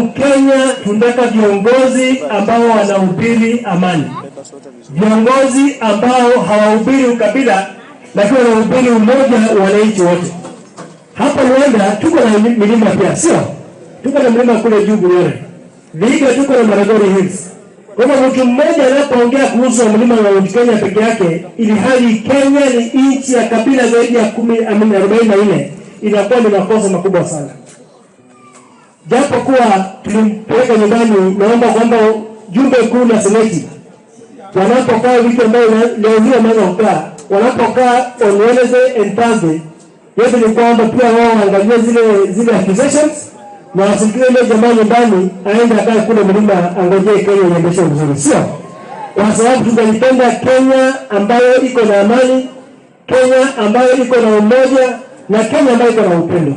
Kenya tunataka viongozi ambao wanahubiri amani, viongozi ambao hawahubiri ukabila, lakini wanahubiri umoja wa wananchi wote. Hapa Rwanda tuko na milima pia, sio? Tuko na mlima kule juu Bunyore, Vihiga tuko na Maragoli Hills. Kwa hivyo mtu mmoja anapoongea kuhusu mlima wa Mount Kenya peke yake, ili hali Kenya ni nchi ya kabila zaidi ya 44, inakuwa ni makosa makubwa sana. Japo kuwa tulimpeleka nyumbani, naomba kwamba jumbe kuu na seneti wanapokaa wiki ambayo leo hii wameanza kukaa, wanapokaa on Wednesday and Thursday, yote ni kwamba pia wao waangalie zile accusations na wasikilize ile jamaa nyumbani, aende akae kule mlima, angojee Kenya iendeshwe vizuri, sio? Kwa sababu tunalipenda Kenya ambayo iko na amani, Kenya ambayo iko na umoja na Kenya ambayo iko na upendo.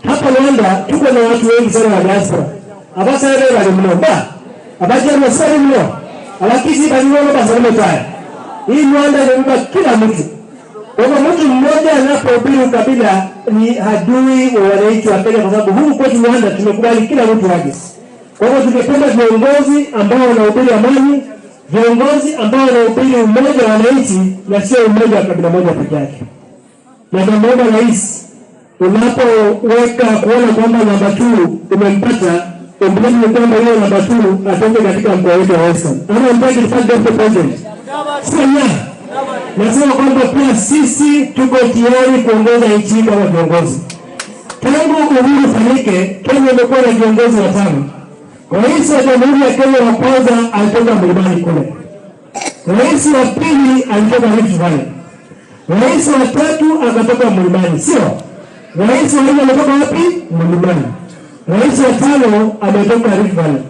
Hapa Rwanda tuko na watu wengi sana wa diaspora. Abasare bali mno ba. Abaje masari mno. Alakisi bali mno basari tayari. Hii Rwanda imebeba kila mtu. Kwa hivyo mtu mmoja anapohubiri ukabila ni adui wa wananchi wa Kenya, kwa sababu huku kwetu Rwanda tumekubali kila mtu aje. Kwa hivyo tungependa viongozi ambao wanahubiri amani, viongozi ambao wanahubiri umoja wa wananchi na sio umoja wa kabila moja peke yake. Na namuomba rais, unapoweka kuona kwamba namba 2 umempata, umblame kwamba yeye namba 2 atoke katika mkoa wetu wa Western. Ama mtaki tufanye deputy president. Sio ya. Nasema kwamba pia sisi tuko tayari kuongoza nchi kama viongozi. Tangu uhuru ufanyike, Kenya imekuwa na viongozi watano. Rais wa Jamhuri ya Kenya wa kwanza alitoka mlimani kule. Rais wa pili alitoka Rift Valley. Rais wa tatu akatoka mlimani, sio? Rais wa nne ametoka wapi? Mlimani. Rais wa tano ametoka Rift Valley.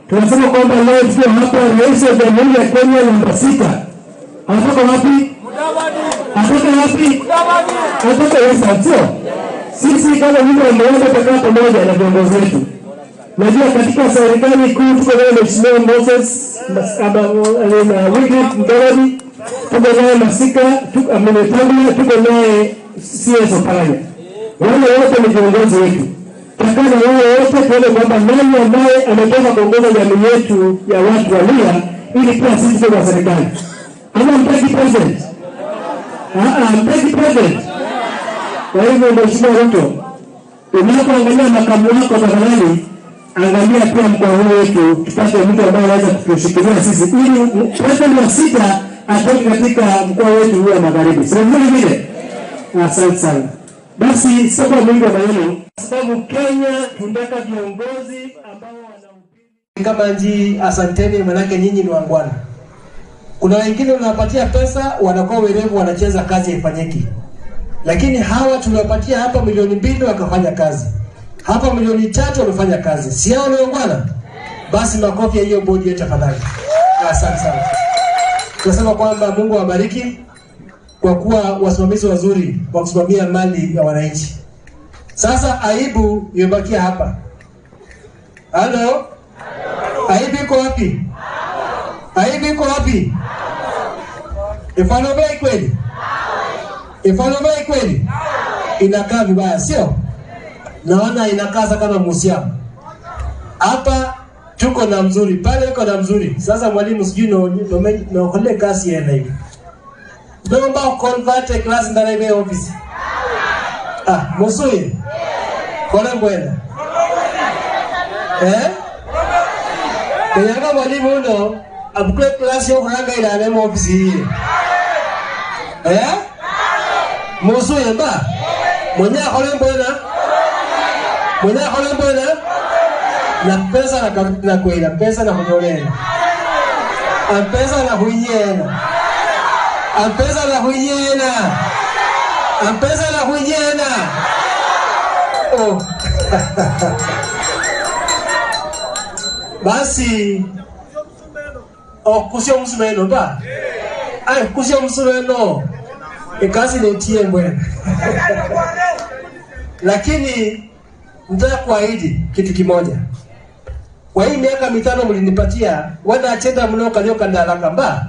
Tunasema kwamba leo tuko hapa, rais wa Jamhuri ya Kenya namba 6 anatoka wapi? Anatoka wapi? Anatoka Western, sio? Sisi kama nyumba ya Mwanza tutakaa pamoja na viongozi wetu. Najua katika serikali kuu tuko naye Mheshimiwa Moses Wycliffe Mudavadi, tuko naye Masika, tuko naye CS Oparanya. Wale wote ni viongozi wetu. Tutakaa na wao wote tuone kwamba nani ambaye ametoka kuongoza jamii yetu ya watu wa Luhya ili pia sisi tuwe kwa serikali. Ama mtaki president? Mtaki president? Kwa hivyo Mheshimiwa Ruto, unapoangalia makamu wako tafadhali angalia pia mkoa huu wetu, tupate mtu ambaye anaweza kutushikilia sisi ili president wa 6 atoke katika mkoa wetu huu wa Magharibi. Sio vile vile? Asante sana. Basi sio mwingi wa maneno, sababu Kenya tunataka viongozi ambao wanahubiri kama nji. Asanteni, manake nyinyi ni wangwana. Kuna wengine unawapatia pesa wanakuwa werevu, wanacheza kazi haifanyiki. Lakini hawa tuliwapatia hapa 2 milioni wakafanya kazi. Hapa 3 milioni wamefanya kazi. Si hao ni wangwana? Basi makofi ya hiyo bodi yetu tafadhali. Asante sana. Tunasema kwamba Mungu awabariki kwa kuwa wasimamizi wazuri wa kusimamia mali ya wananchi. Sasa aibu imebakia hapa. Halo? Aibu iko wapi? Aibu iko wapi? Ifano bei kweli? Ifano bei kweli? Inakaa vibaya, sio? Naona inakaa kama museum. Hapa tuko na mzuri, pale iko na mzuri. Sasa mwalimu sijui no no no kole kasi yena hivi. Naomba convert class ndani ya office. Ah, musui. Kole mbwena. Eh? Kenyaga mwalimu uno abukule class yo kuranga ilane mu office hii. Eh? Musui mba. Mwenye kole mbwena. Mwenye kole mbwena. Na pesa na kwela, pesa na kunyolena. Pesa na huinyena. Pesa na huinyena. Pesa na huinyena. Oh. Basi oh, kusio msumeno ba. Ay, kusio msumeno. Ekazi nitie mbwena. Lakini nataka kuahidi kitu kimoja. Kwa hii miaka 5 mlinipatia, wana achenda mno kalioka ndalaka mba.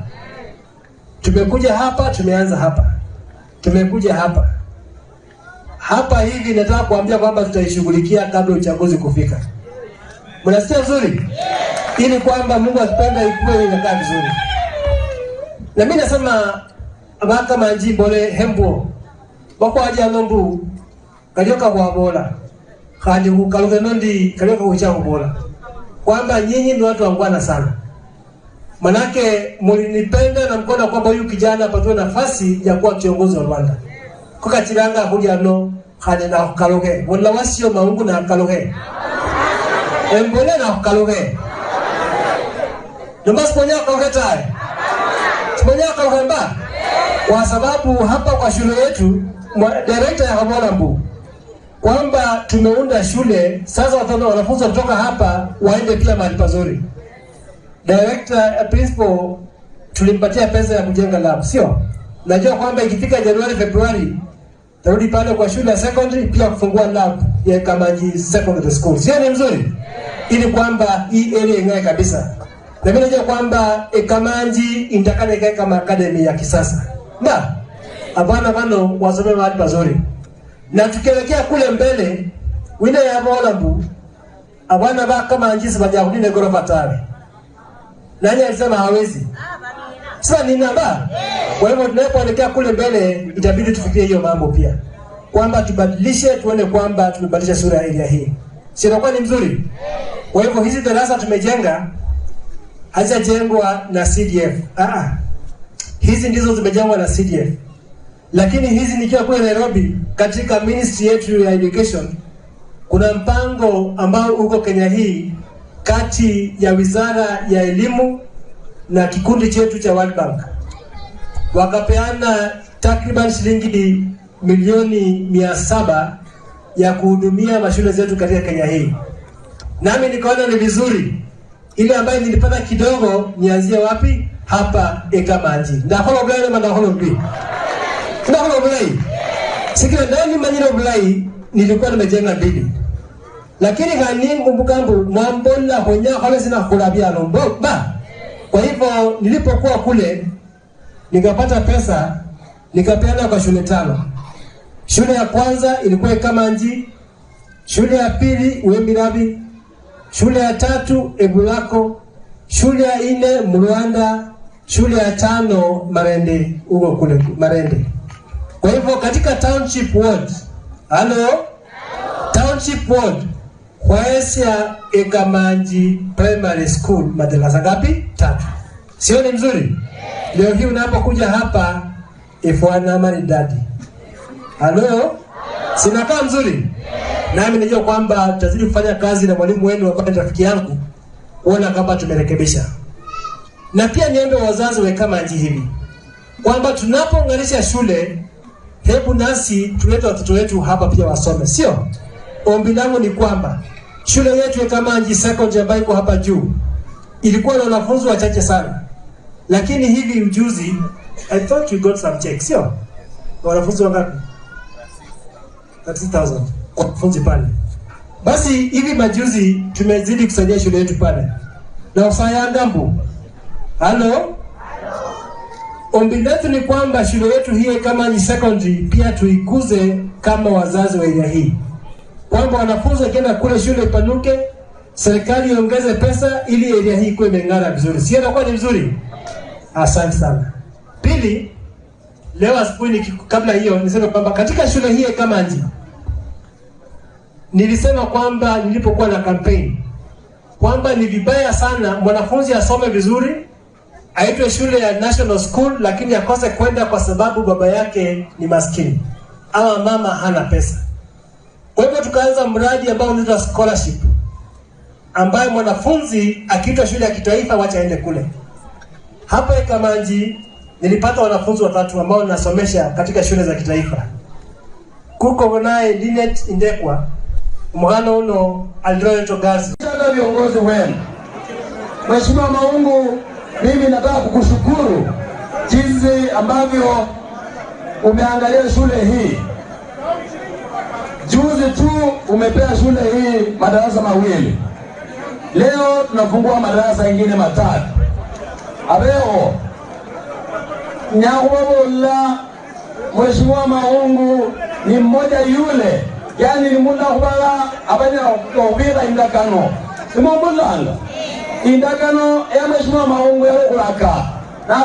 Tumekuja hapa, tumeanza hapa. Tumekuja hapa. Hapa hivi nataka kuambia kwamba tutaishughulikia kabla uchaguzi kufika. Mnasikia vizuri? Ili kwamba Mungu akipenda ikuwe inakaa vizuri. Na mimi nasema abakamanji mbole hembo bako aja nombu kalioka kwa bola khandi kukaluke nondi kalioka kucha kubola kwamba nyinyi ni watu wangwana sana. Manake mlinipenda na mkona kwamba huyu kijana apatiwe nafasi ya kuwa kiongozi wa Rwanda. Kwa chiranga huja no khandi na kukaluke wala wasio maungu na kukaluke embole na kukaluke ndomba siponya kukaluke tae siponya kukaluke mba. Kwa sababu hapa kwa shule yetu director ya Habola Mbu kwamba tumeunda shule sasa, watoto wanafunzi kutoka hapa waende pia mahali pazuri. Director principal tulimpatia pesa ya kujenga lab, sio? Najua kwamba ikifika Januari Februari tarudi pale kwa shule ya secondary pia kufungua lab ya Kamanji Secondary School. Sio ni mzuri? Ili kwamba hii area ingae kabisa. Na mimi najua kwamba Kamanji intakana ikae kama academy ya kisasa. Na abana bano wasome mahali pazuri. Na tukielekea kule mbele wina ya Bolambu abana ba Kamanji sibaja kunine gorofa tare. Nani alisema hawezi? Sasa ni namba. Kwa hivyo tunapoelekea kule mbele itabidi tufikirie hiyo mambo pia. Kwamba tubadilishe, tuone kwamba tumebadilisha sura ya area hii. Si inakuwa ni mzuri? Kwa hivyo hizi darasa tumejenga hazijajengwa na CDF. Hizi ndizo zimejengwa na CDF. Lakini hizi nikiwa kule Nairobi katika ministry yetu ya education kuna mpango ambao uko Kenya hii kati ya Wizara ya Elimu na kikundi chetu cha World Bank. Wakapeana takriban shilingi milioni 700 ya kuhudumia mashule zetu katika Kenya hii. Nami nikaona ni vizuri ile ambayo nilipata kidogo nianzie wapi? Hapa Ekamanji. Ndakolo bulai na ndakolo bulai. Ndakolo bulai. Sikira ndani manyiro bulai nilikuwa nimejenga mbili. Lakini kani ngumbukambu mwambola honya kale sina kulabia nombo ba. Kwa hivyo nilipokuwa kule nikapata pesa nikapeana kwa shule 5. Shule ya kwanza ilikuwa Ekamanji, shule ya pili Uemirabi, shule ya 3 Ebulako, shule ya 4 Mrwanda, shule ya 5 Marende, huko kule Marende. Kwa hivyo katika township ward, halo? Township ward Kwaesia Ekamanji Primary School madarasa ngapi? 3. Sio ni mzuri? Leo hii unapokuja hapa ifwana maridadi. Halo? Sinakaa mzuri? Nami najua kwamba tutazidi kufanya kazi na mwalimu wenu ambaye ni rafiki yangu kuona kama tumerekebisha. Na pia niombe wazazi wa Ekamanji hivi kwamba tunapounganisha shule, hebu nasi tulete watoto wetu hapa pia wasome, sio? Ombi langu ni kwamba shule yetu ya Kamanji Secondary ambayo iko hapa juu ilikuwa na wanafunzi wachache sana. Lakini hivi ujuzi I thought we got some checks, sio? Wanafunzi wangapi? 30,000 wanafunzi pale. Basi hivi majuzi tumezidi kusaidia shule yetu pale. Na usayandambu. Halo? Ombi letu ni kwamba shule yetu hii Kamanji Secondary pia tuikuze kama wazazi wa area hii. Kwamba wanafunzi wakienda kule shule ipanuke, serikali iongeze pesa ili area hii ikuwe imeng'ara vizuri. Sio inakuwa ni vizuri? Asante sana. Pili, leo asubuhi kabla hiyo niseme kwamba katika shule hii Kamanji nilisema kwamba nilipokuwa na campaign kwamba ni vibaya sana mwanafunzi asome vizuri aitwe shule ya national school lakini akose kwenda kwa sababu baba yake ni maskini ama mama hana pesa. Kwa hivyo tukaanza mradi ambao unaitwa scholarship, ambaye mwanafunzi akiitwa shule ya kitaifa wacha aende kule. Hapa Ekamanji nilipata wanafunzi watatu ambao nasomesha katika shule za kitaifa. Kuko naye Linet Indekwa, mwana uno Aldroeto Gazi. Sana viongozi wenu. Mheshimiwa Maungu, mimi nataka kukushukuru jinsi ambavyo umeangalia shule hii. Juzi tu umepea shule hii madarasa 2. Leo tunafungua madarasa mengine 3. Abeo nyakubola Mheshimiwa Maungu ni mmoja yule, yani ni munda kubala abanya kubira indakano. Simumbulanga indagano ya Mheshimiwa Maungu ya Ukulaka na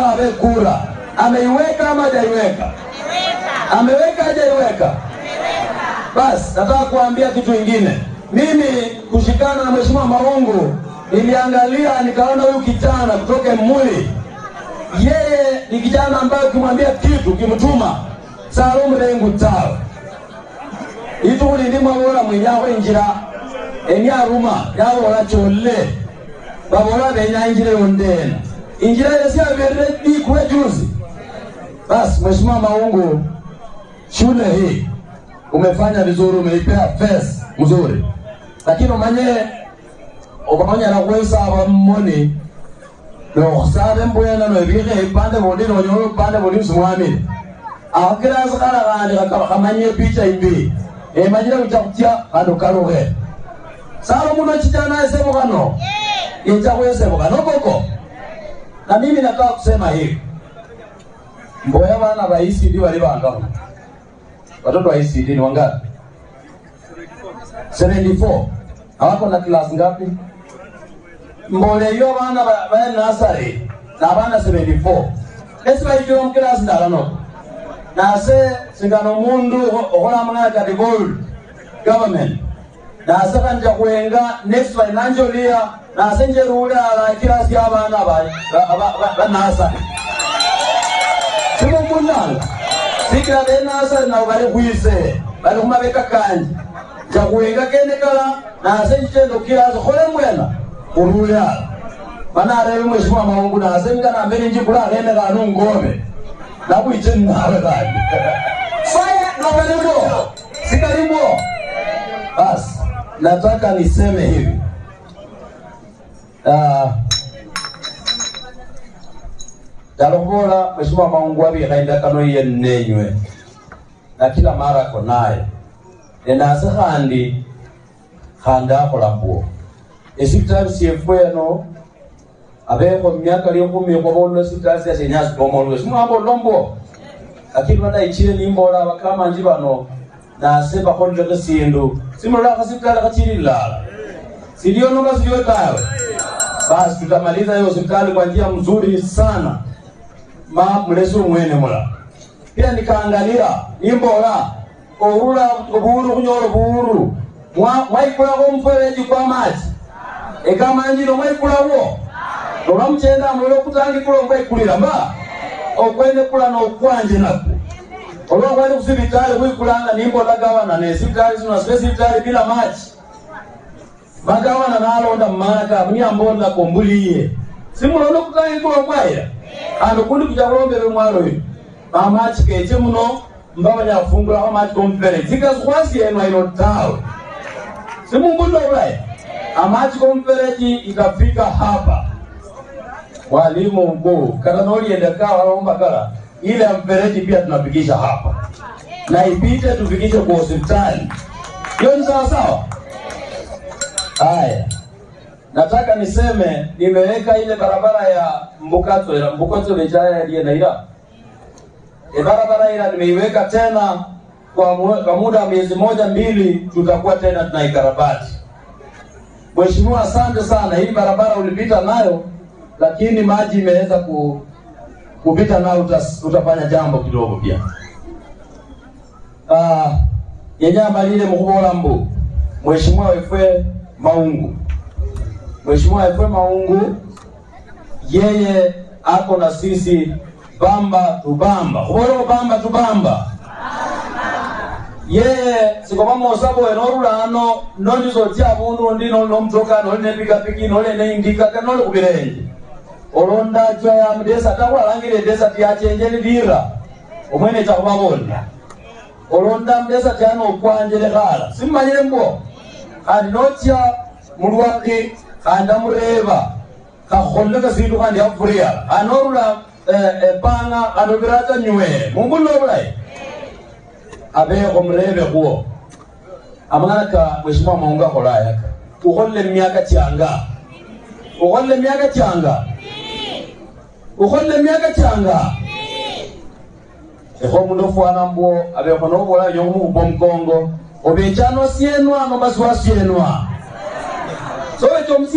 kura ameiweka ama hajaiweka? Ameweka hajaiweka? Bas, nataka kuambia kitu kingine. Mimi kushikana na Mheshimiwa Maungu niliangalia nikaona huyu kijana kutoka Muli, yeye ni kijana ambaye ukimwambia kitu kimtuma sarumu rengu tao ituli ndimo bora mwenyaho injira enya ruma yabora chole babora benya injira yondena injira yesi abere ikwe juzi. Bas, Mheshimiwa Maungu, shule hii umefanya vizuri, umeipea face mzuri, lakini umanye okamanya na kwesa abamoni no sabe mbwena no ebike ipande bondi no nyoro pande bondi simwamini akira zakara gani kamanye picha imbi emanyira kuchakutia kando karoge salo muno chijana esebo kano yecha kwesebo kano koko. Na mimi nataka kusema hivi, mboya bana ba ECD wali banga watoto wa ECD ni wangapi? 74. Hawako na class ngapi? Mbole yo bana ba nursery na bana 74. Esi ba yo class ndalano. Na se singano mundu okola mwana ka devolved government. Na se kanja kuenga next financial year na se njerula la class ya bana ba nursery. Simo munanga. Sikira be nursery na bali kuise bali kumabeka kanji. Jakuenga kene kala na se nchendo class khole mwena. Uruya bana rebe Mheshimiwa Maungu na asemka na mbele njikula kene kanu ngome na kuiche nawe kani fire na karibu sikaribu. Bas, nataka niseme hivi, Dalobora Mheshimiwa Maungu abi kaenda kano yenenywe na kila mara konaye ena sahandi khanda khola mbuo esipitali siefweno abeko miaka 10 kwa bono esipitali ya senyasi bomolwe simwambo lombo lakini bana ichile nimbola bakama njibano na seba konje kesindu simola kasipitali kachilila silio noma silio tawe. Basi tutamaliza hiyo hospitali kwa njia mzuri sana ma mlesu mwene mula. Pia nikaangalia nimbola orula oburu kunyoro buru mwaikula ko mfereji kwa maji ekamanjiro mwaikula wo olwamuchenda muliro kutangi kulo mwa'ikulira mba okwende kula n'okwanje nako olwakwali kusibitali kwikulanga nimbola gawana nesibitali zino sibitali bila maji bagawana nalonda mmana munyambola kombuliye simulono kutangi kulo mwaira ando kundi kuja kulombere mwalo uyu mamachi keche muno mbabanya kufungula amachi komfereji zikasikwasi eno ino tawe simumbundo ulaya amachi komfereji ikafika hapa. Mwalimu mkuu kata nolienda kawa omba kala ile mfereji pia tunapikisha hapa na ipite tufikishe kwa hospitali. Hiyo ni sawa sawa. Haya, nataka niseme nimeweka ile barabara ya Mbukato ila Mbukato lejaya ile na ila barabara ila nimeiweka tena kwa muda miezi 1-2 tutakuwa tena tunaikarabati. Mheshimiwa, asante sana. Hii barabara ulipita nayo lakini maji imeweza kupita nayo, utafanya jambo kidogo pia. Yenyama lile mkubola mbu Mheshimiwa Efwe Maungu. Mheshimiwa Efwe Maungu yeye ako na sisi bamba tubamba. Kubolo bamba tubamba. Yeye sikobamo osabo enorula ano nonizotia bundu ndi nomtoka noli nepikapiki noli neindika kanoli kubirenje. Olonda chwa ya mdesa takwa langire desa tiachenjeli dira. Omwene takubabona. Olonda mdesa tiano okwanjele khala. Simmanyire mbo. Kandi notia mulwaki kandi amureba. Kakholeka sindu kandi afuria. Anorula panga anobirata nywe. Mungu nobulayi. Abe omurebe kuo. Amanaka Mheshimiwa Maunga kolaya. Ukholle miaka changa. Ukholle miaka changa. Ukholle miaka changa. Ekho mundu fwana mbo abe khono bola yomu bomkongo. Obechano sienwa no baswa sienwa. So Mseto.